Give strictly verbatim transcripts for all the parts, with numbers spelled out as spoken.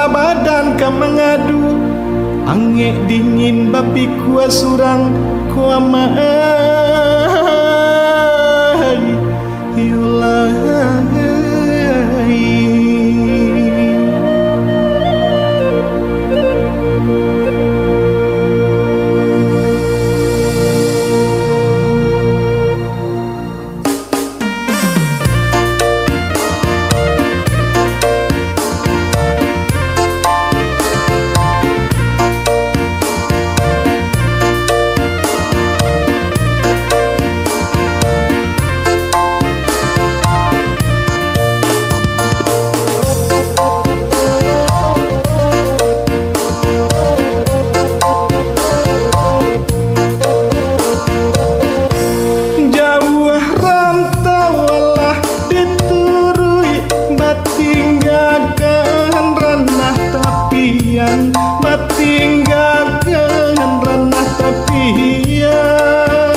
Badan ka mangadu, angek dingin bapikua surang, ko amak ai, yolah ai. Jauah rantau alah dituruik, batinggakan ranah tapian, batinggakan ranah tapian.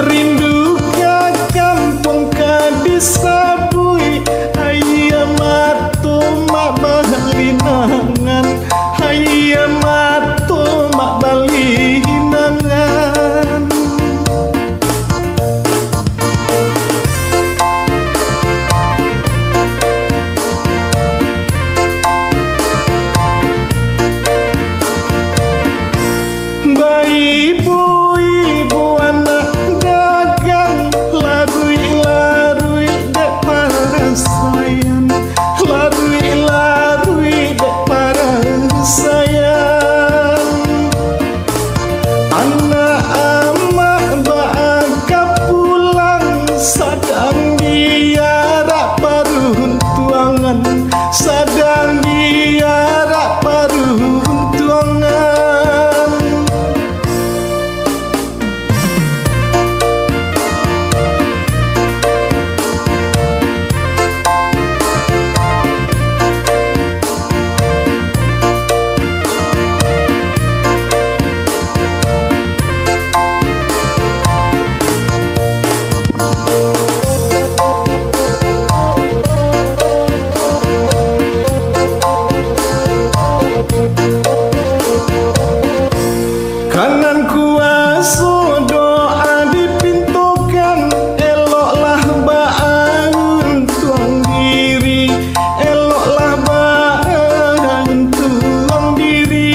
Rindu ka kampuang ka disabuik, aia mato mak balinangan, aia mato mak balinangan. Baibu-ibu anak dagang, laruik-laruik dek parasaian, laruik-laruik dek parasaian. Anak amak baa ka pulang, sadang diarak paruntuangan, sadang diarak paruntuangan. Ka nan kuaso doa dipintokan, eloklah bauntuang diri, eloklah bauntuang diri.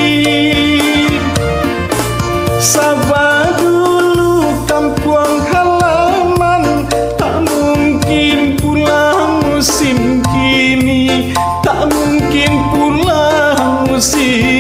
Sabab dulu kampuang halaman, tak mungkin pulang musim kini, tak mungkin pulang musim